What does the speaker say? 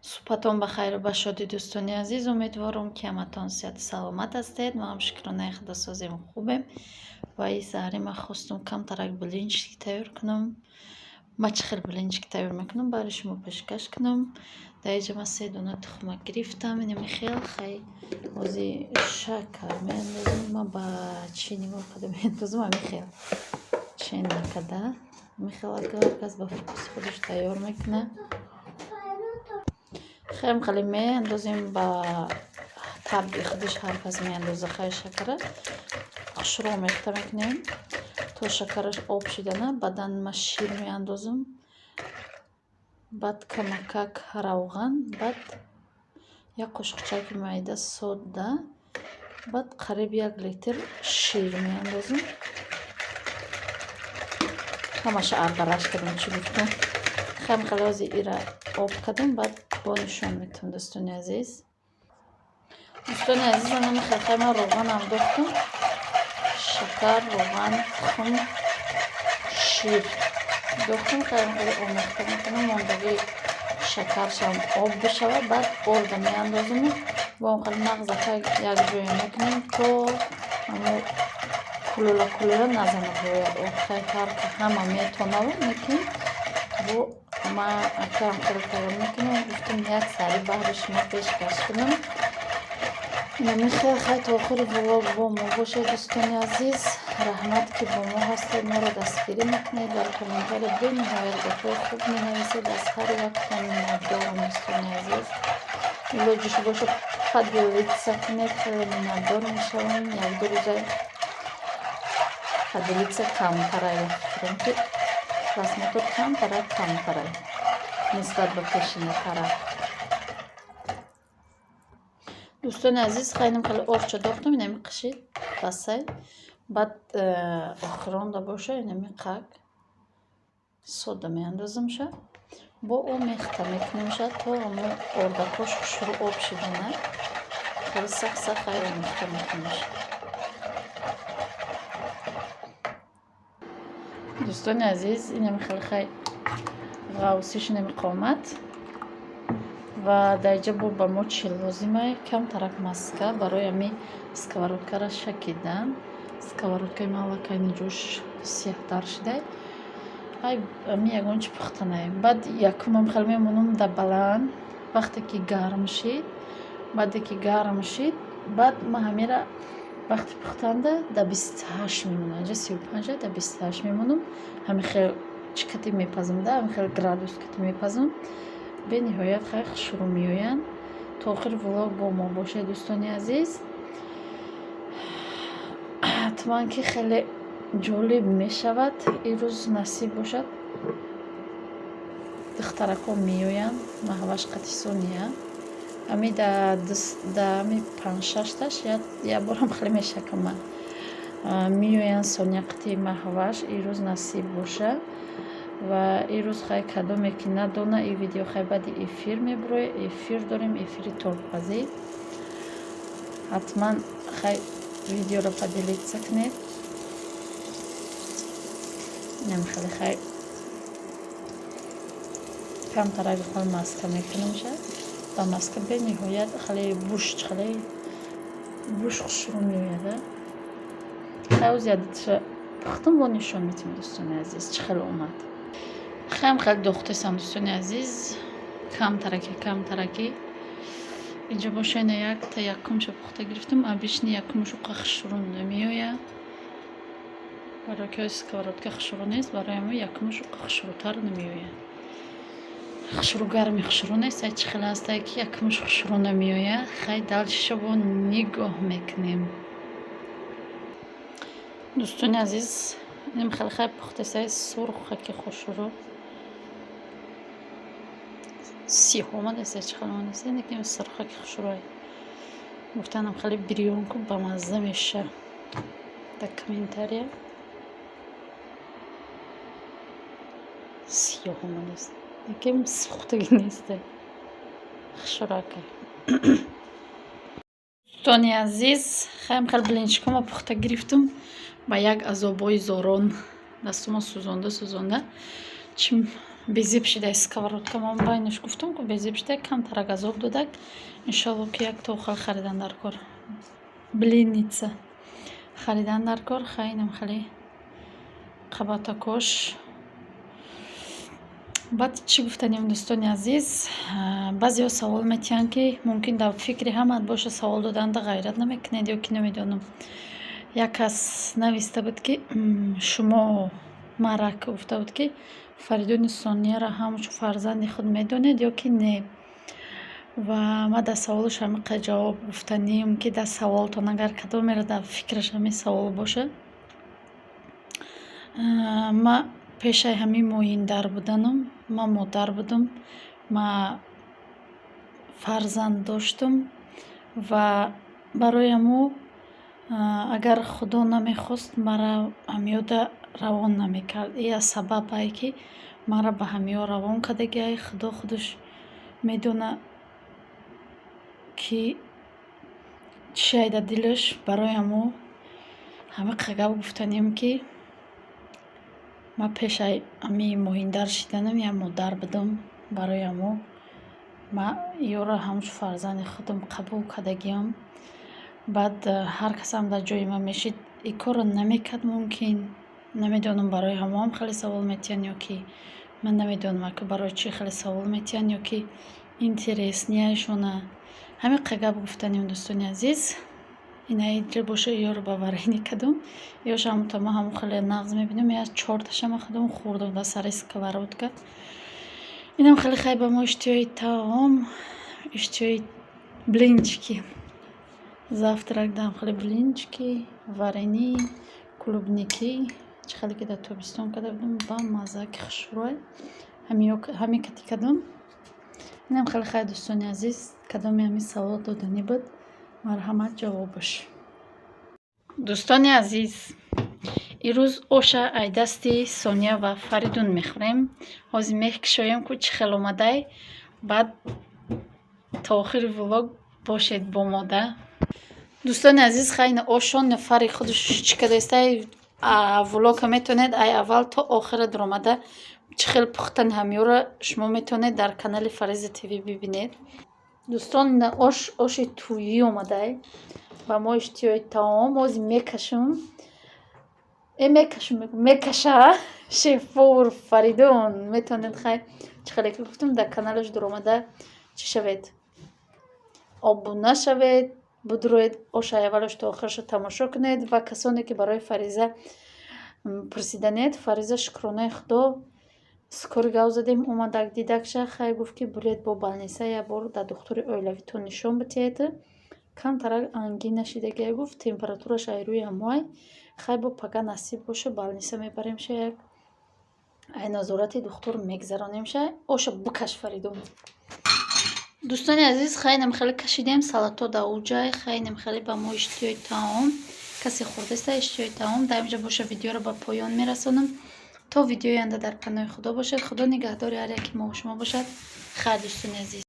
Субҳатон ба хайру ба шодӣ, дӯстони азиз. Умедворам, ки ҳаматон сиҳату саломат ҳастед. Мо ҳам, шукронаи Худо, созем, хубем. Ва ин саҳари ман хостум камтарак блинчик тайёр кунам. Ман чӣ хел блинчик тайёр мекунам, барои шумо пешкаш кунам. Дар инҷа ман се дона тухмак гирифтам. Инами хел хай ози шакар меандозам. Ман ба чӣ нигоҳ карда меандозам, ҳамин хел чен накарда. Ҳамин хел агар кас ба вкуси худаш тайёр мекунад. Хеле хеле меандозем, ба табъи худаш ҳар кас меандоза. Хай, шакара хушрӯ омехта мекунем, то шакараш об шидана. Баъдан ман шир меандозам, баъд камакак равған, баъд як қошуқчаки майда сода, баъд қариб 1 литр шир меандозам. Ҳамаша арбараш кардам, чӣ гуфтам. Хеле хеле ози ира об кардам, баъд бо нишон метавам, дӯстони азиз. Дӯстони азиз, анами хелхай ман равған андохтам, шакар, равған, тухм, шир дохтам. Хеле хеле омехта мекунам, мондагии шакаршам об бишавад, баъд орда меандозаму бо он хеле нағзака якҷоя мекунем, то ҳамо кулула кулула назанад. Бояд охай ҳар ҳама метонаву, лекин бо ман акам хеле тайёр мекунам. Гуфтам, як сари баҳри шумо пешкаш кунам. Инами хел. Хай, то охири влог бо мо бошед, дӯстони азиз. Раҳмат, ки бо мо ҳастед, моро дастгирӣ мекунед, дар комментария бениҳоят гапҳои хуб менависед. Аз ҳар яктон миннатдорам, дӯстони азиз. Илоҷиш бошад, поделиться кунед, хеле миннатдор мешавам. Якду рӯза поделиться камтарай, ба фикрам, ки просмотр камтарай, камтарай нисбат ба пешинатара. Дӯстони азиз, хайнам хеле орча дохтам, инами қишид басай. Баъд охиронда боша, инами қак сода меандозамша, бо омехта мекунемша, то ҳамо ордакош хушрӯ об шидана. Хеле сахт сахт хай омехта мекунемш. Дӯстони азиз, инами хеле хай ғавсиш, инами қомат. Ва дар инҷа бо ба мо чӣ лозимай? Камтарак маска барои ҳами сковородкара шакидан. Сковородкаи ман аллакай ниҷош сиёҳтар шидай. Ай, ами ягон чи пухтанай. Баъд якумам хеле мемонам дар баланд, вақте ки гарм шид, баъде ки гарм шид, баъд ман ҳамира вақти пухтанда дар 28 мемонам. Инҷа 35, дар 28 мемонам. Ҳами хел чӣ кати мепазам, да ҳами хел градус кати мепазам. Бениҳоят хай хушрӯ меоянд. То охири влог бо мо бошед, дӯстони азиз. Ҳатман ки хеле ҷолиб мешавад. Ирӯз насиб бошад, духтаракҳо меоянд, Маҳваш қати Сония. Ҳами да ҳами панҷшашташ як борам хеле мешакам ман. Меоянд Сония қати Маҳваш, ирӯз насиб боша. Ва ирӯз хай кадоме ки надона, ин видео хай баъди эфир мебурояд. Эфир дорем, эфири тортпазӣ. Ҳатман хай видеоро поделиться кунед. Инам хеле хай камтарак хел маска мекунамша. Ба маска бениҳоят хеле буш, хеле буш хушрӯ меояд. Хай, оз ядитша пухтам, бо нишон метиҳем, дӯстони азиз, чӣ хел омад. Хаям хеле дохтесам, дӯстони азиз, камтараки камтараки. Инҷо боша, ина якта якумша пухта гирифтам. Обычно якумш уқа хушрӯ намеояд, барои ки сковородка хушрӯ нест, барои ҳамин якумш уқа хушрӯтар намеояд. Хушрӯ, гарми хушрӯ нест. Ай, чӣ хел ҳастае, ки якумш хушрӯ намеояд. Хай, дальшеша бо нигоҳ мекунем. Дӯстони азиз, инам хеле хай пухтесай, сурхаки хушрӯ сиёҳ омадеста, чӣ хел омадеста, лекин сурхаки хушрӯай. Гуфтанам, хеле бирён ку бамазза меша. Дар комментария сиёҳ омадааст, лекин сӯхтагӣ несте, хушрӯакай. Дӯстони азиз, хаям хел блинчикома пухта гирифтум ба як азобҳои зорон, дастума сӯзонда сӯзонда. Чӣ Безеб шидай сковородка. Ман байнаш гуфтам, ку безеб шидай, камтарак азоб додак. Иншолло, ки як тохал харидан дар кор, блинница харидан дар кор. Хай, инам хеле қабатакош. Баъд чӣ гуфтанем, дӯстони азиз? Баъзеҳо савол метиҳанд, ки мумкин дар фикри ҳамаат боша, савол доданда ғайрат намекунед ё ки намедонам. Як кас нависта буд, ки шумо марак гуфта буд, ки Фаридуни Сонияро ҳамчун фарзанди худ медонед ё ки не. Ва ман дар саволаш ҳамиқа ҷавоб гуфтанием, ки дар саволтон агар кадомеро дар фикраш ҳамин савол бошад, ман пешаи ҳамин моиндар буданам ман модар будам, ман фарзанд доштам. Ва барои ҳамо, агар Худо намехост, маро ҳамёда равон намекард. Ин аз сабабае, ки маро ба ҳамиё равон кардагиай. Худо худаш медонад, ки чӣ дар дилаш. Барои ҳамо ҳамиқа гап гуфтанем, ки ман пешаи ҳамин моҳиндар шиданам як модар будам. Барои ҳамо ман ёро ҳамчун фарзанди худам қабул кардагиам. Баъд ҳар касам дар ҷои ман мешид, ин корро намекард мумкин. Намедонам, барои ҳамоам хеле савол метиҳанд ё ки ман намедонам, ака, барои чӣ хеле савол метиҳанд ё ки интереснияшона. Ҳамин гап гуфтанем, дӯстони азиз. Инаи боша, ёро ба варенье кардум. Ёша ҳамута ман ҳамун хеле нағз мебинам. Я чорташа ман худам хӯрдам дар сари сковородка. Инам хеле хай ба мо иштиҳои таом, иштиҳои блинчики. Завтрак дам хеле блинчики, варенье, клубники, чӣ хеле ки дар тобистон карда будам, ба мазза, ки хушрӯй. Ҳамин кати кардам. Инам хеле хай, дӯстони азиз, кадоме ҳамин савол доданӣ буд, марҳамат, ҷавобаш. Дӯстони азиз, ирӯз оша ай дасти Сония ва Фаридун мехӯрем. Ҳозир мекушоем, ку чӣ хел омадай. Баъд то охири влог бошед бо мо да. Дӯстони азиз, хайна ошон фари худаш чӣ кадаистай. Влога метавонед ай аввал то охира дуромада, чӣ хел пухтани ҳамёро шумо метавонед дар канали Фариза ТВ бибинед. Дӯстон, ина ош, оши тӯйӣ омадай. Ба мо иштиҳои таом. Ҳозир мекашам, мекашам, мекаша шеф-повар Фаридун. Метавонед, хай, чӣ хеле ки гуфтам, дар каналаш дуромада чӣ шавед, обуна шавед, будроед, оша аввалаш то охираша тамошо кунед. Ва касоне ки барои Фариза пурсиданед, Фариза, шукронаи Худо, скорый гав задем, омадак, дидакша. Хай, гуфт, ки буред бо больница, як бор дар духтури оилавитон нишон битиҳед. Камтарак ангина шидагия, гуфт, температураш ай рӯи ҳамоай. Хай, бо пага насиб боша, больница мебаремша, як ай назорати духтур мегзаронемша. Оша бикаш, Фаридун. Дӯстони азиз, хайнам хеле кашидем салато дар уҷай. Хайнам хеле ба мо иштиҳои таом. Касе хӯрдаста, иштиҳои таом. Дар инҷа боша, видеоро ба поён мерасонам. То видеои оянда дар паноҳи Худо бошед. Худо нигаҳдори ҳар яки мову шумо бошад. Хайр, дӯстони азиз.